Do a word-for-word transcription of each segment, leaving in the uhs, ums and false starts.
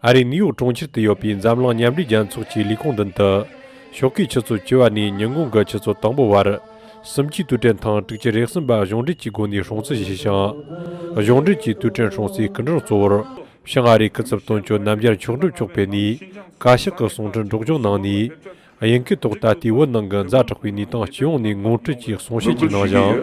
ཨ་རིའི་ནིའུ་ཡོག་གྲོང་ཁྱེར་དུ་ཡོད་པའི་འཛམ་གླིང་མཉམ་འབྲེལ་རྒྱལ་ཚོགས་ཀྱི་ལས་ཁུངས་མདུན་དུ། ཞོགས་ཀའི་ཆུ་ཚོད་བཅུ་པ་ནས་ཉིན་གུང་གི་ཆུ་ཚོད་དང་པོ་བར། གསུམ་བཅུའི་དུས་དྲན་ཐེངས་དྲུག་ཅུ་རེ་གསུམ་པ་གཞུང་འབྲེལ་གྱི་སྒོ་ནས་སྲུང་བརྩི་ཞུས་ཤིང་། གཞུང་འབྲེལ་གྱི་དུས་དྲན་སྲུང་བརྩིའི་སྐུ་མགྲོན་གཙོ་བོར། བྱང་ཨ་རིའི་སྐུ་ཚབ་དོན་གཅོད་རྣམ་རྒྱལ་མཆོག་སྒྲུབ་མཆོག་ཕེབས་ནས། བཀའ་ཤག་གི་གསུང་འཕྲིན་སྒྲོག་སྦྱང་གནང་ནས། དབྱིན་སྐད་ཐོག་ད་ལྟའི་བོད་ནང་གི་ཛ་དྲག་པའི་གནས་སྟངས་སྤྱི་ཡོངས་ནས་ངོ་སྤྲོད་ཀྱིས་གསུང་བཤད་ཅིག་གནང་ཞིང་།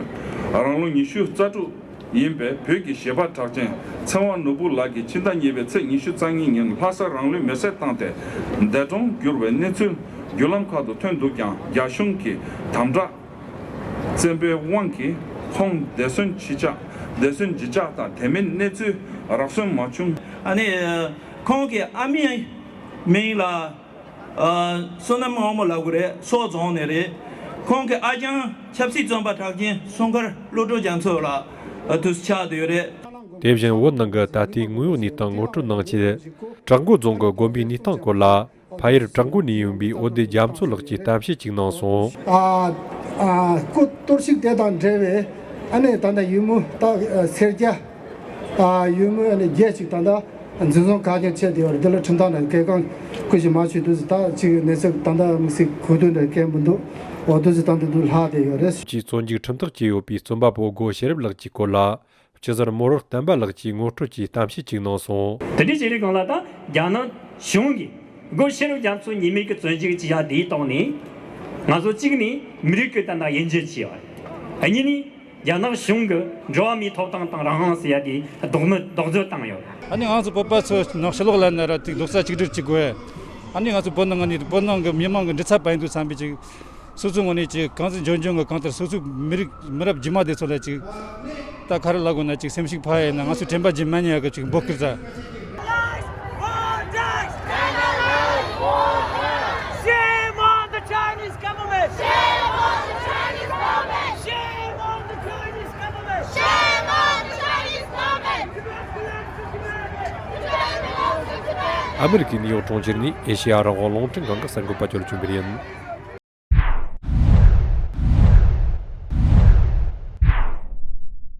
རང་ལོ་ཉི་ཤུ་རྩ་དྲུག་ཡིན་པའི་བོད་ཀྱི་གཞས་པ་གྲགས་ཅན་ཚེ་དབང་ནོར་བུ་ལགས་ཀྱིས་ཕྱི་ཟླ་གཉིས་པའི་ཚེས་ཉི་ཤུ་རྩ་གཉིས་ཉིན་ལྷ་ས་རང་ལུས་མེར་སྲེག་བཏང་སྟེ་འདས་གྲོངས་གྱུར་བའི་གནས་ཚུལ་བརྒྱུད་ལམ་ཁག་ཏུ་ཐོན་འདུག་ཀྱང་། རྒྱ་གཞུང་གི་དམ་དྲག་བཙན་པོའི་དབང་གིས་ཁོང་འདས་གསོན་ཇི་ཆགས་འདས་གསོན་ཇི་ཆགས་དང་དེ་མིན་གནས་ཚུལ་རག་སོན་མ་བྱུང་། ཨ་ནི་ཁོང་གི་ཨ་མའི་མིང་ལ། ཨ། བསོད་ནམས་དབང་མོ་ལབ་དགོས་རེད། སོག་རྫོང་ནས་རེད། ཁོང་གི་ཨ་ཅང་ཆབ་སྲིད་བཙོན་པ་གྲགས་ཅན་སྲུང་སྐར་བློ་གྲོས་རྒྱ་མཚོ་ལགས་དུས་སུ་ཆགས་བསྡད་ཡོད་རེད། དེ་བཞིན་བོད་ནང་གི་ད་ལྟའི་དངོས་ཡོད་གནས་སྟངས་ངོ་སྤྲོད་གནང་ཆེད། བྲག་འགོ་རྫོང་གི་དགོན་པའི་གནས་སྟངས་སྐོར་ལ། ཕ་ཡུལ་བྲག་འགོ་ནས་ཡིན་པའི་འོད་ལྡན་རྒྱ་མཚོ་ལགས་ཀྱིས་གཏམ་བཤད་ཅིག་གནང་སོང་། ཨ། ཨ། སྐུ་གཏོར་བཤིག་དེ་དང་འབྲེལ་བའི་ཨ་ནི་ད་ལྟ་ཡུལ་མི་ད་སེར་སྐྱ། ཨ། ཡུལ་མི་ཨ་ནི་བརྒྱད་ཅིག་ད་ལྟ་འཛིན་བཟུང་བཀག་ཉར་བྱས་བསྡད་ཡོད་རེད། འདི་ལ་ཁྲིམས་ཐག་ནང་གལ་འགངས་སྐུ་ཞིག་མ་ཆོད་དུས་སུ་ད་ཅིག་གནས་ཚུལ་ད་ལྟ་དམིགས་བསལ་གོ་དོན་འདྲ་གལ་མི་འདུག་འོ་དུས་སུ་ད་འདི་འདུག་ལྷག་བསྡད་ཡོད་རེད། ཀྱིས་བཙོན་འཇུག་ཁྲིམས་ཐག་བཅད་ཡོད་པའི་རྩོམ་པ་པོ་སྒོ་ཤེས་རབ་ལགས་ཀྱི་སྐོར་ལ། སྤྱི་ཟུར་རྨོ་བོ་བསྟན་པ་ལགས་ཀྱིས་ངོ་སྤྲོད་ཀྱིས་གཏམ་བཤད་ཅིག་གནང་སོང་། དེ་འདྲའི་བྱེད་ལས་གང་ལ་ད་རྒྱ་ནག་གཞུང་གིས་སྒོ་ཤེས་རབ་རྒྱ་མཚོ་ཉེས་མེད་ཀྱི་བཙོན་འཇུག་བྱས་ཡ་དེའི་ཐོག་ནས། ང་ཚོ་གཅིག་ནས་མི་རིགས་ཀྱི་ད་ལྟ་དབྱེ་འབྱེད་བྱས་པ་རེད། གཉིས་ནས་རྒྱ་ནག་གཞུང་གི་འགྲོ་བ་མིའི་ཐོབ་ཐང་དང་རང་དབང་ཟེར་ཡ་དེ་ལྡོག་མི་ལྡོག་རྫོད་བཏང་ཡོད། ཨ་ནི་ང་ཚོ་བོད་པ་ཚོ་ནང་ཕྱི་ལོགས་ལ་ན་ར་ཅིག་རྡོག་རྩ་གཅིག་སྒྲིལ་བྱེད་དགོས། ཨ་ནི་ང་ཚོ་བོད་ནང་ནས་བོད་ནང་གི་མི་མང་གི་འདྲི་རྩད་པ་ཡིན་དུས་བསམ་པའི་ཅིག་སོ་སོའི་ངོས་ནས་ཅིག་གང་ཟིག་འབྱོར་འབྱོར་གི་གང་ལྟར་སོ་སོའི་མི་རིགས་མི་རབས་རྗེས་མ་དེ་ཚོ་ལ་ཅིག་ད་ག་རེ་ལབ་དགོས་ན་ཅིག་སེམས་ཤུགས་འཕར་ཡ་ཡིན་ན། ང་ཚོའི་དྲན་པ་རྗེས་མ་ཉར་ཡ་གི་ཅིག་འབོད་སྐུལ་རྩ། Shame on the Chinese government! Shame on the Chinese government! Shame on the Chinese government! Shame on the Chinese government! ཨ་མི་རི་ཀའི་ནིའུ་ཡོག་གྲོང་ཁྱེར་ནས་ཨེ་ཤེ་ཡ་རང་དབང་རླུང་འཕྲིན་ཁང་གི་གསར་འགོད་པ་ཅོ་ལེ་ཆོས་འཕེལ་ཡིན།